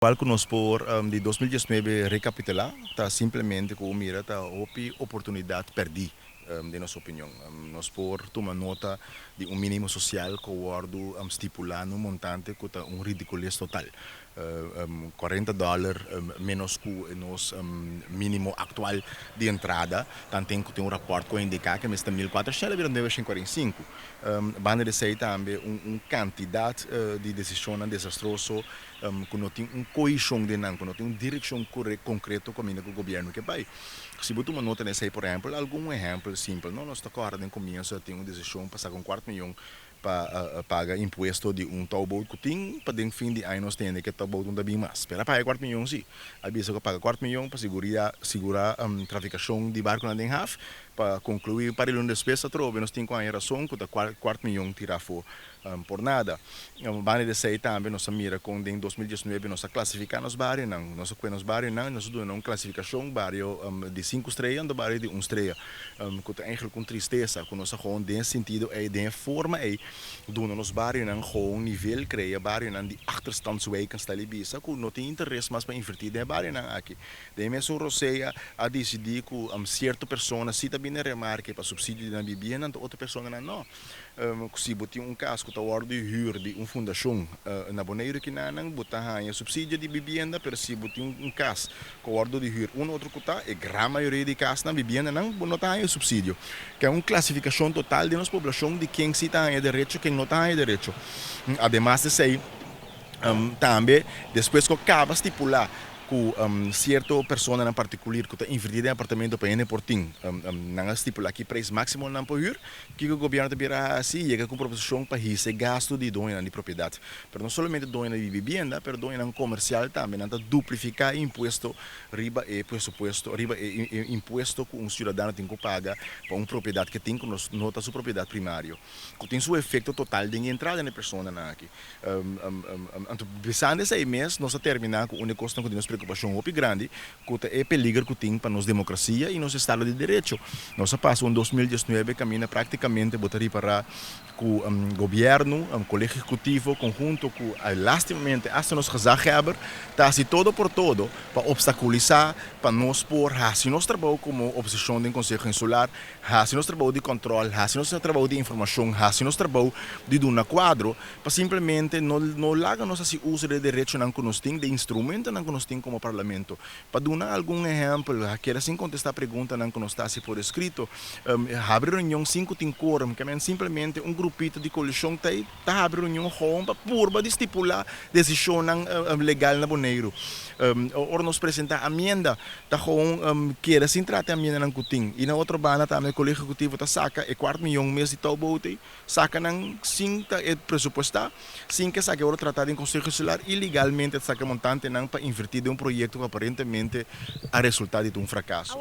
Cual cu nos por di 2019 recapitula ta simplemente cu mira, ta hopi oportunidad perdi, den nos opinion. Nos por tuma nota di un minimo social cu a wordo stipula un montante cu ta un ridiculez total. 40 dollar menos cu nos minimo actual di entrada, tanto cu tin un rapport cu indica cu ta 1400 bira 945. Banda di esey tambe un cantidad di decision desastroso cu no tin un cohesion di nan, cu no tin un direccion concreto caminda cu gobierno kier bay. Si bo tuma nota esey, por ehempel, algun ehempel simpel, no? Nos ta corda den comienso tin un decision pa saca un cuart miyon pa paga impuesto di un towboat cu tin pa den fin di aña nos tende cu towboat no ta bin mas. Pero paga cuart miyon si. A bisa cu paga cuart miyon pa sigura traficacion di barco den haf, pa conclui pa un despues atrobe nos tin cu e rason cu ta cuart miyon tira afo por nada. Banda di esey tambe nos a mira con den 2019 nos a clasifica nos bario nan, nos a nos bario nan, nos a duna un clasificacion bario di 5 strea y bario di 1 strea. Cu ta eigenlijk cu tristesa, cu nos gewoon den sentido ey, den forma ey, duna nos bario nan gewoon nivel, crea bario nan di achterstandswijken style bisa, cu no tin interes mas pa inverti den bario nan aki. Den mesun rosea a dicidi cu cierto persona si ta bin na remarke pa subsidio di vivienda, otro persona nan no. Si bo tin un cas cu ta wordo huur di un fundacion na Bonaire cu nan bo ta haya subsidio di vivienda, pero si bo tin un cas cu wordo di huur un otro cu ta, e gran mayoria di cas na vivienda nan no ta haya subsidio. Cu ta un clasificacion total di nos poblacion di ken si ta haya derecho, ken no ta haya derecho. Ademas di esey, tambe despues cu caba stipula cu cierto persona en particular cu ta inverti den apartamento pa hende por tin, nan a stipula cu prijs maximo nan por huur, cu e gobierno ta bira asina, yega cu proposicion pa hisa gasto di doño di propiedad. Pero no solamente doño di vivienda, pero doño comercial tambe, nan ta duplifica impuesto riba e presupuesto, riba e impuesto cu un ciudadano tin cu paga pa un propiedad cu tin cu no ta su propiedad primario. Cu tin su efecto total di entrada na persona aki. Anto, pensando esey mes, nos a termina cu un cos cu nos preocupacion hopi grandi, cu e peliger cu tin pa nos democracia y nos estado di derecho. Nos a pasa un 2019 caminda practicamente bo ta ripara cu gobierno, colegio ehecutivo, conhunto cu lastimamente hasta nos gezaghebber, ta haci todo por todo pa obstaculisa pa nos por haci nos trabou como oposicion den Conseho Insular, haci nos trabou di control, haci nos trabou di informacion, haci nos trabou di duna cuadro, pa simplemente no laga nos haci uso di derecho nan cu nos tin, di instrumento nan cu nos tin como parlamento. Pa duna algun ehempel, kier asina contesta pregunta nan cu nos ta por escrito, habri reunion sin cu tin quorum, kiermen simplemente un grupito di coalicion ta habri reunion gewoon pa purba di stipula decision legal na Boneiro. Ora nos presenta enmienda, ta gewoon kier asina trata enmienda nan cu tin. Y na otro banda tambe colegio ehecutivo ta saca e cuart miyon mes di towboat, saca nan sin ta e presupuesta, sin cu esaki a trata den Conseho Insular, ilegalmente saca montante nan pa inverti den un proyecto cu aparentemente a resulta di un fracaso.